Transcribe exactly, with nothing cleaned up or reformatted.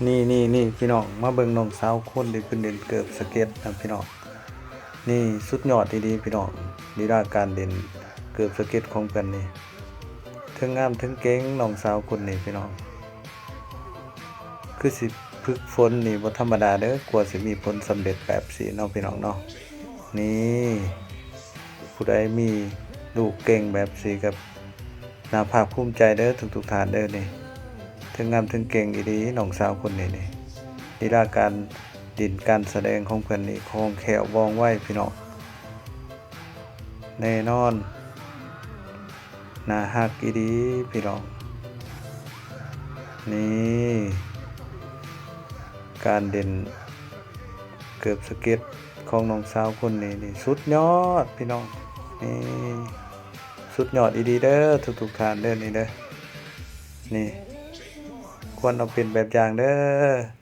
นี่นี่นี่พี่น้อง มาเบิ่งน้องสาวคนที่เพิ่นเล่นเกิบสะเก็ดนะพี่น้อง นี่สุดยอดอีหลีพี่น้อง ลีลาการเล่นเกิบสะเก็ดของเพิ่นนี่ เทิงงามเทิงเก่งน้องสาวคนนี้พี่น้อง คือสิฝึกฝนนี่บ่ธรรมดาเด้อ กว่าสิมีผลสำเร็จแบบนี้เนาะพี่น้องเนาะ นี่ ผู้ใดมีลูกเก่งแบบนี้ก็น่าภาคภูมิใจเด้อทุกๆท่านเด้อนี่ เทิงงามเทิงเก่งอีหลีน้องสาวคนนี้นี่ ลีลาการเล่นการแสดงของเพิ่นนี่คล่องแคล่วว่องไวพี่น้อง แน่นอน น่าฮักอีหลีพี่น้อง นี่ การเล่นเกิบสะเก็ดของน้องสาวคนนี้นี่สุดยอดพี่น้อง นี่ สุดยอดอีหลีเด้อทุกๆท่านเด้อนี่เด้อ นี่ ควรเอาเป็นแบบอย่างเด้อ